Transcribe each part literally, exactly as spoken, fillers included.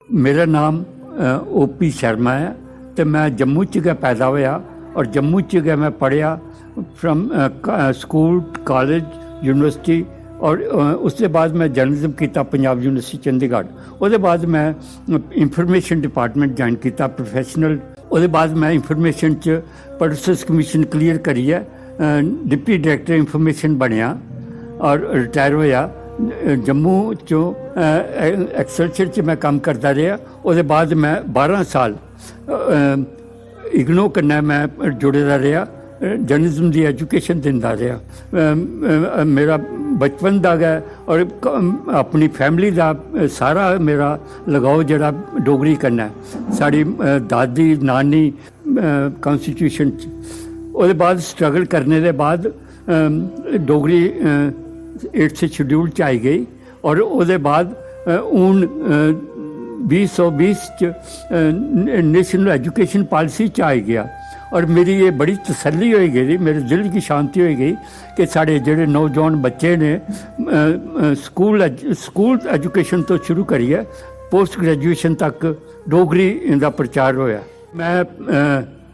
मेरा नाम O P Sharma ऐ ते में जम्मू च गै पैदा होआ और जम्मू च गै में पढ़ेआ। फ्राम स्कूल, कालेज, यूनिवर्सिटी और उसके बाद में जर्नलिज्म किया पंजाब यूनिवर्सिटी चंडीगढ़। उसके बाद में इंफॉर्मेशन डिपार्टमेंट ज्वाइन किया प्रोफेशनल। उसके बाद में इंफॉर्मेशन च प्रोड्यूसर्स कमीशन क्लियर करियै डिप्टी डायरेक्टर इंफॉर्मेशन बनया और रिटायर होया। जम्मू चो एक्सलचर च में कम्म करदा रेहा। ओह्दे बाद में बारां साल इग्नो कन्नै में जुड़े दा रेहा, जर्नलिज्म दी एजुकेशन दिंदा रेहा। मेरा बचपन दा गै और अपनी फैमिली दा सारा मेरा लगाव जेह्ड़ा डोगरी कन्नै, साढ़ी दादी नानी कॉन्स्टिट्यूशन च। ओह्दे बाद स्ट्रगल करने दे बाद डोगरी एट्थ शेड्यूल च आई गई और ओह्दे बाद हून बीस सौ बीस च नेशनल एजुकेशन पॉलिसी च आई गया। और मेरी ये बड़ी तसल्ली होई गेदी, मेरे दिल की शांति होई गई कि साढ़े जेह्ड़े नौजवान बच्चे ने स्कूल स्कूल एजुकेशन तो शुरू करियै पोस्ट ग्रेजुएशन तक डोगरी इंदा प्रचार होया। मैं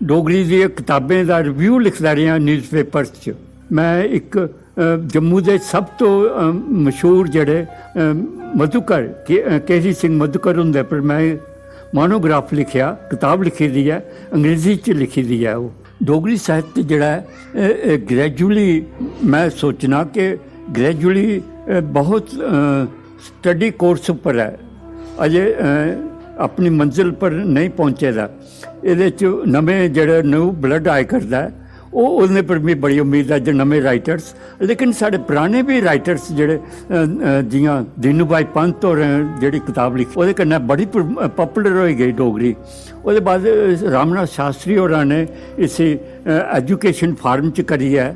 डोगरी दी कताबें दा रिव्यू लिखदा रेहा न्यूज़पेपर्स च। मैं इक जम्मू दे सब तो मशहूर जेह्ड़े मधुकर केसरी सिंह मधुकर हुंदे पर मैं मोनोग्राफ लिखेआ, कताब लिखी दी ऐ, अंग्रेजी च लिखी दी ऐ। ओह् डोगरी साहित्य जेह्ड़ा ऐ, ग्रेजुअली मैं सोचना कि ग्रेजुअली बहुत स्टडी कोर्स उप्पर ऐ, अजें अपनी मंजिल पर नेईं पहुंचे दा। एह्दे च नमें जेह्ड़े न्यू ब्लड आए करदा ऐ, ओह् ओह्दे पर मिगी बड़ी उम्मीद ऐ जे नमें राइटर्स, लेकिन साढ़े पराने बी राइटर्स जेह्ड़े जियां दीनू भाई पंत होरें जेह्ड़ी कताब लिखी, ओह्दे कन्नै बड़ी पॉपुलर होई गेई डोगरी। ओह्दे बाद रामनाथ शास्त्री होरां ने इसी एजुकेशन फार्म च करियै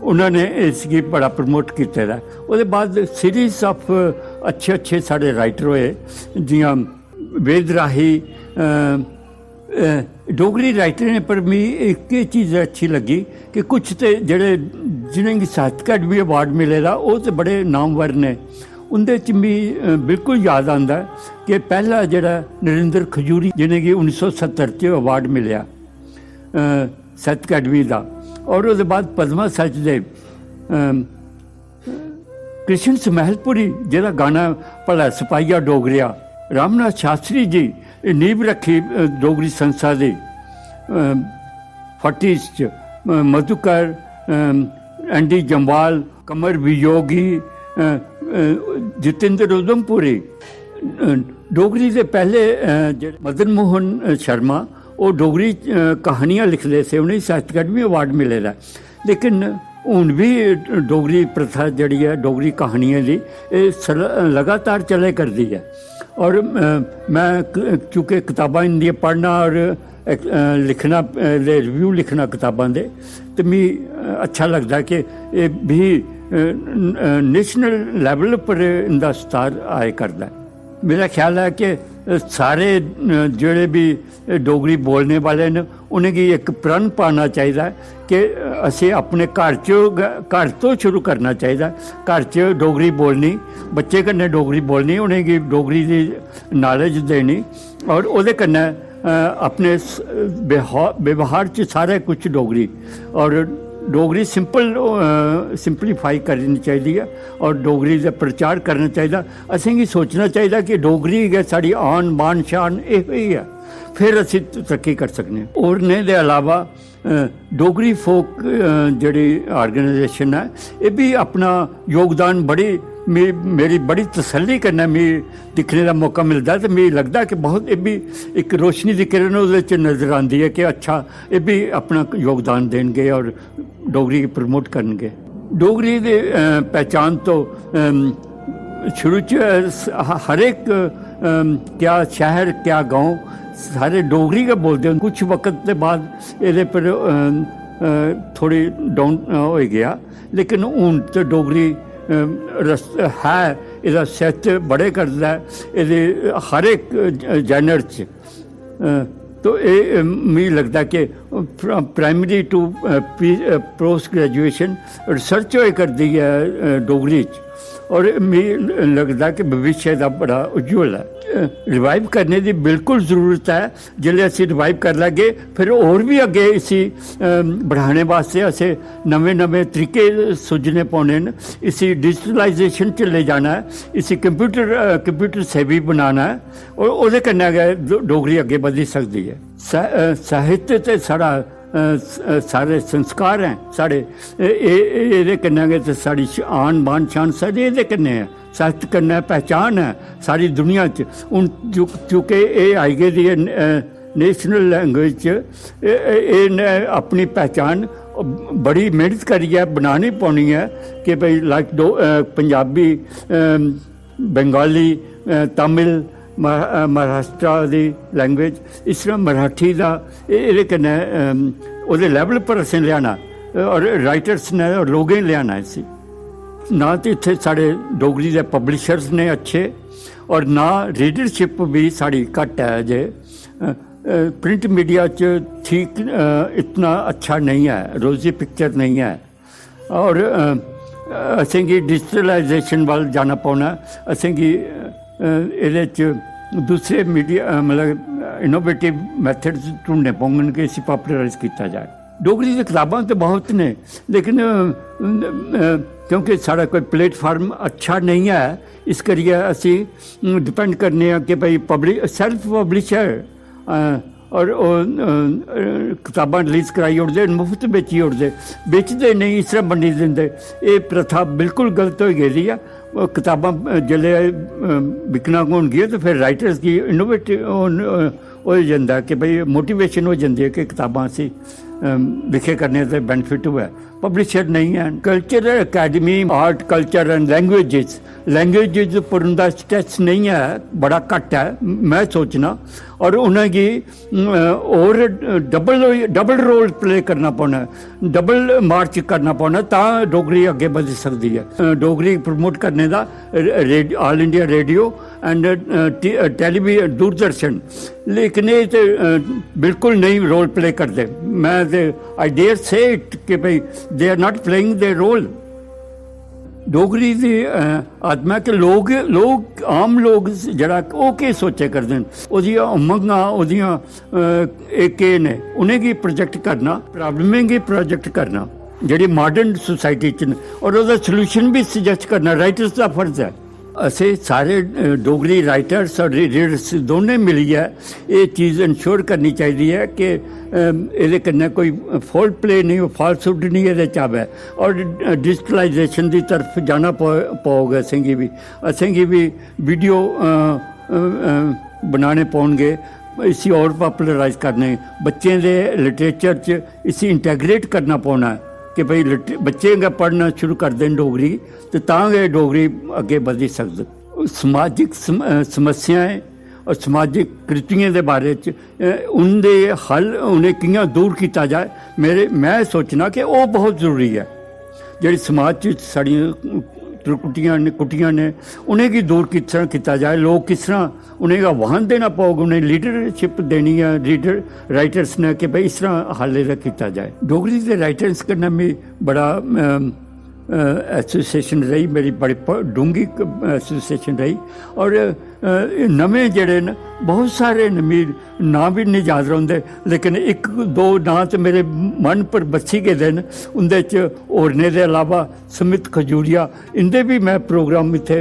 उन्होंने इसगी बड़ा प्रमोट कीते दा। ओह्दे बाद सीरीज ऑफ अच्छे अच्छे साढ़े राइटर होए, जियां वेद राही। डोगरी राइटरें पर मी इक एह् चीज अच्छी लग्गी कि कुछ ते जेह्ड़े, जिनेंगी साहित्य अकैडमी अवार्ड मिले दा, ओह् ते बड़े नामवर ने। उं'दे च मी बिल्कुल याद आंदा ऐ कि पैह्ला जेह्ड़ा नरेंद्र खजूरी, जिनेंगी उन्नी सौ सत्तर च अवार्ड मिलेआ साहित्य अकैडमी दा, और ओह्दे बाद पद्मा सचदेव, कृष्ण समैलपुरी, जेह्दा गाना भला सपाइया डोगरेआ, रामनाथ शास्त्री जी नींव रक्खी डोगरी संस्था दी, फोर्टीज च मधुकर, एन डी जम्वाल, कमर वियोगी, जितेंद्र उधमपुरी। डोगरी दे पैह्ले जेह्ड़े मदन मोहन शर्मा, ओह् डोगरी क्हानियां लिखदे थे, उ'नेंगी साहित्य अकैडमी अवार्ड मिले दा। लेकिन हून बी डोगरी प्रथा जेह्ड़ी ऐ, डोगरी क्हानियें दी, एह् लगातार चलै करदी ऐ। और मैं चूँकि कताबां इंदियां पढ़ना और लिखना, दे रिव्यू लिखना कताबां दे, ते मिगी अच्छा लगदा कि एह् बी नेशनल लेवल पर इंदा सतार आए करदा ऐ। मेरा ख्याल ऐ कि सारे जेह्ड़े बी डोगरी बोलने वाले न, उ'नेंगी इक प्रण पाना चाहिदा ऐ कि असें अपने घर च गै, घर तो शुरू करना चाहिदा। घर च डोगरी बोलनी, बच्चे कन्नै डोगरी बोलनी, उ'नेंगी डोगरी दी नालेज देनी और ओह्दे कन्नै अपने व्यवहार च सारे कुछ डोगरी और डोगरी सिंपल, सिंपलीफाई करनी चाहिदी ऐ और डोगरी दा प्रचार करना चाहिदा। असेंगी सोचना चाहिदा कि डोगरी गै साढ़ी आन, बान, शान एह् ही ऐ, फिर असी तरक्की करी सकने आं। होरनें दे अलावा डोगरी फोक जेह्ड़ी आर्गेनाइजेशन ऐ, एह् बी अपना योगदान बड़ी, मेरी बड़ी तसल्ली कन्नै मिगी दिक्खने दा मौका मिलदा ते मिगी लगदा कि बहुत, एह् बी इक रोशनी दी किरण ओह्दे च नजर आंदी ऐ कि अच्छा, एह् बी अपना योगदान देन गे और डोगरी गी प्रमोट करन गे। डोगरी दी पहचान तो शुरू च हर एक क्या शैह्र, क्या गांव, सारे डोगरी गै बोलदे। कुछ वक्त दे बाद एह्दे पर थोह्ड़ी डाउन होई गेआ, लेकिन हून ते डोगरी है, एह्दा साहित्य बड़े करदा ऐ, एह्दे हर इक जैनर च। तो एह् मिगी लगदा कि primary to post graduation research होए करदी ऐ डोगरी च। और मिगी लगदा कि भविष्य दा बड़ा उज्जवल ऐ। रिवाइव करने दी बिल्कुल जरूरत ऐ। जिसलै असी रिवाइव करी लैगे, फिर होर बी अग्गें इसी बढ़ाने बास्तै असें नमें नमें तरीके सुझने पौने न। इसी डिजिटलाइजेशन च लेई जाना ऐ, इसी कंप्यूटर कंप्यूटर सेवी बनाना ऐ। और ओह्दे कन्नै गै डोगरी अग्गें बधी सकदी ऐ। साहित्य ते साढ़ा सारे संस्कार ऐ साढ़े। एह्दे कन्नै गै ते साढ़ी आन बान शान सारी एह्दे कन्नै ऐ। साहित्य कन्नै पहचान ऐ सारी दुनिया च। हून चूंकि एह् आई गेदी ऐ नेशनल लैंग्वेज च, इ'नें अपनी पहचान बड़ी मेहनत करियै बनानी पौनी ऐ कि भाई लाइक पंजाबी, बंगाली, तमिल, महाराष्ट्र दी लैंग्वेज, इस तरह मराठी दा एह्दे कन्नै ओह्दे लेवल पर असें लेआना और राइटर्स ने और लोकें लेआना इसी। ना ते इत्थै साढ़े डोगरी दे पब्लिशर्स ने अच्छे और ना रीडरशिप बी साढ़ी घट्ट ऐ जे प्रिंट मीडिया च ठीक इतना अच्छा नहीं है, रोजी पिक्चर नहीं है। और असेंगी डिजिटलाइजेशन वाल जाना पौना। असेंगी एह्दे च दूसरे मीडिया मतलब इनोवेटिव मैथड्स ढूंढने पौंगन कि इसी पॉपुलराइज कीता जाए। डोगरी दी कताबां ते बहुत ने, लेकिन क्योंकि साढ़ा कोई प्लेटफार्म अच्छा नहीं है, इस करियै असी डिपेंड करने आं कि भाई पब्लिश सेल्फ पब्लिशर और ओह् कताबां रिलीज कराई ओड़दे न, मुफ्त बेची ओड़दे, बेचदे नेईं, इस तरह बंडी दिंदे। एह् प्रथा बिल्कुल गलत होई गेदी ऐ। कताबां जिसलै बिकना होनगियां ते फिर राइटर्स गी इनोवेटिव होई जंदा कि भाई मोटिवेशन होई जंदी ऐ कि कताबां असी लिखे करने ते बेनिफिट होऐ। पब्लिशर नेईं हैन। Cultural academy, art, culture and languages, languages उप्पर उं'दा स्ट्रेस नेईं ऐ, बड़ा घट्ट ऐ में सोचना। और उ'नेंगी होर डबल डबल रोल प्ले करना पौना, डबल मार्च करना पौना, तां डोगरी अग्गें बधी सकदी ऐ। डोगरी प्रमोट करने दा all India radio and television, Doordarshan, लेकिन एह् ते बिल्कुल नेईं रोल प्ले करदे। मैं ते आई डेयर से इट कि भाई they are not playing their role. Dogri दी आत्मा कि लोग लोग आम लोग जेह्ड़ा ओह् केह् सोचा करदे न, ओह्दियां उमंगां, ओह्दियां एह् केह् न, उ'नेंगी प्रोजेक्ट करना, प्रॉब्लमें गी प्रोजेक्ट करना जेह्ड़ी मॉडर्न सोसाइटी च न, और ओह्दा सल्यूशन बी सुजैस्ट करना राइटर्स दा फर्ज ऐ। असें सारे डोगरी राइटर्स और रीडर्स दोनें मिलियै एह् चीज इंश्योर करनी चाहिदी ऐ कि एह्दे कन्नै कोई फाउल प्ले नेईं हो, फाल्सहुड नेईं एह्दे च आवै। और डिजिटलाइजेशन दी तरफ जाना पौग असेंगी बी। असेंगी बी वीडियो बनाने पौनगे, इसी होर पॉपुलराइज करने, बच्चें दे लिटरेचर च इसी इंटीग्रेट करना पौना ऐ कि भाई बच्चे गै पढ़ना शुरू करदे न डोगरी, ते तां गै डोगरी अग्गें बधी सकदी। समाजिक समस्याएं और समाजिक कृतियें दे बारे च उं'दे हल, उ'नें कि'यां दूर कीता जाए, मेरे मैं सोचना कि ओह् बहुत जरूरी ऐ। जेह्ड़ी समाज च साढ़ियां त्रुटियां न, कुटियां न, उ'नेंगी दूर किस तरह कीता जाए, लोक किस तरह उ'नेंगी आह्वान देना पौग, उ'नें लीडरशिप देनी ऐ रीडर राइटर्स ने कि भाई इस तरह हल एह्दा कीता जाए। डोगरी दे राइटर्स कन्नै मी बड़ा एसोसिएशन रेही, मेरी बड़ी डूंगी एसोसिएशन रेही। और नमें जेह्ड़े न, बहुत सारे न, मी नांऽ बी निं याद रौंह्दे, लेकिन इक दो नांऽ ते मेरे मन पर बस्सी गेदे न। उं'दे च होरनें दे अलावा सुमित खजूरिया, इं'दे बी में प्रोग्राम इत्थै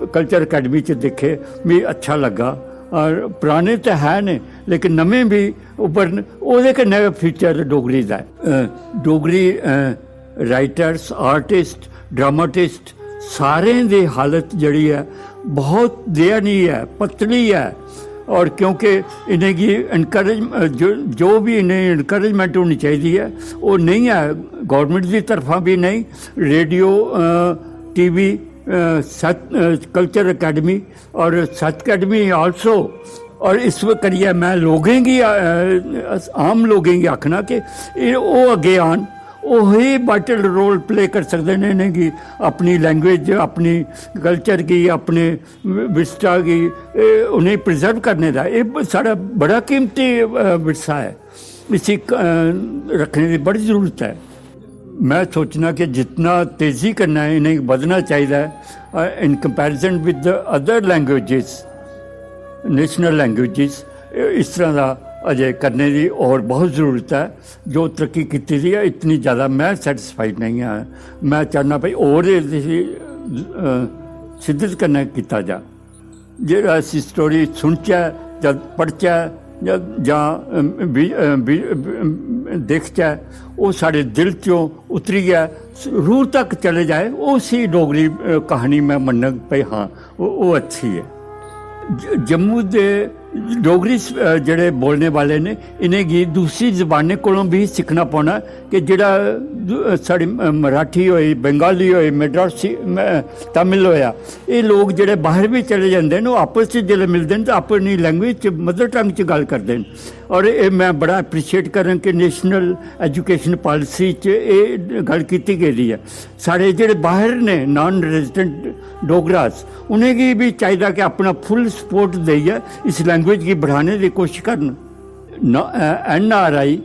कल्चर अकैडमी च दिक्खे, मी अच्छा लग्गा। और पराने ते है न, लेकिन नमें बी उब्भरन, ओह्दे कन्नै गै फ्यूचर डोगरी दा ऐ। डोगरी राइटर्स, आर्टिस्ट, ड्रामाटिस्ट, सारें दी हालत जेह्ड़ी ऐ, बहुत दयनीय ऐ, पतली ऐ। और क्योंकि इ'नेंगी इनकरेज जो, जो बी इ'नेंगी इनकरेजमेंट होनी चाहिदी ऐ, ओह् नेईं ऐ, गौरमेंट दी तरफा बी नेईं। रेडियो, टीवी, सच कल्चर अकैडमी और सच अकैडमी आल्सो। और इस करियै मैं लोकें गी आम लोकें गी आखना कि ओह् अग्गें आन, ओही वाइटल रोल प्ले करी सकदे न इ'नेंगी अपनी लैंग्वेज, अपनी कल्चर गी, अपने विस्टा गी, उ'नेंगी प्रिजर्व करने दा। एह् साढ़ा बड़ा कीमती विरसा ऐ, इसी रक्खने दी बड़ी जरूरत ऐ। में सोचना कि जितना तेज़ी कन्नै इ'नेंगी बधना चाहिदा ऐ, in comparison with the other languages, national languages, इस तरह दा अजें करने दी होर बहुत ज़रूरत ऐ। जो तरक्की कीती दी ऐ, इतनी ज़्यादा में सैटिस्फाइड नेईं आं। में चाह्न्नां भाई होर इसी, अ, शिद्दत कन्नै कीता जा। जेह्ड़ा इस स्टोरी सुनचै जां पढ़चै जां, जां, अम, बी-, अ, बी-, अम, दिखचै, ओह् साढ़े दिल चों उतरियै रूह तक चले जाए, उसी डोगरी, अ, कहानी में मन्नग भाई, हां, ओह्, ओह् अच्छी ऐ। ज-, जम्मू दे डोगरी स-, अ, जेह्ड़े बोलने वाले न, इ'नेंगी दूसरी जबानें कोलों बी सिक्खना पौना कि जेह्ड़ा दू-, अ, साढ़ी, अ, मराठी होई, बंगाली होई, मद्रासी, म-, तमिल होया, एह् लोक जेह्ड़े बाहर बी चले जंदे न, ओह् आपस च जिसलै मिलदे न, ते अपनी लैंग्वेज च, मदर टंग च गल्ल करदे न। और एह् में बड़ा अप्रिशिएट करां कि नेशनल एजुकेशन पालिसी च एह् गल्ल कीती गेदी ऐ। साढ़े जेह्ड़े बाहर ने, नॉन रेजिडेंट डोगरास, उ'नेंगी बी चाहिदा कि अपना फुल सपोर्ट देइयै इस लैंग्वेज गी बढ़ाने दी कोशिश करन। एन आर आई,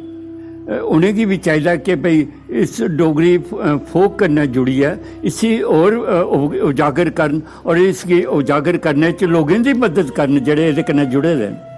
उ'नेंगी बी चाहिदा कि भाई इस डोगरी, अ, फोक कन्नै जुड़ियै इसी होर, अ, उजागर करन और इसगी उजागर करने च लोकें दी मदद करन जेह्ड़े एह्दे कन्नै जुड़े दे न।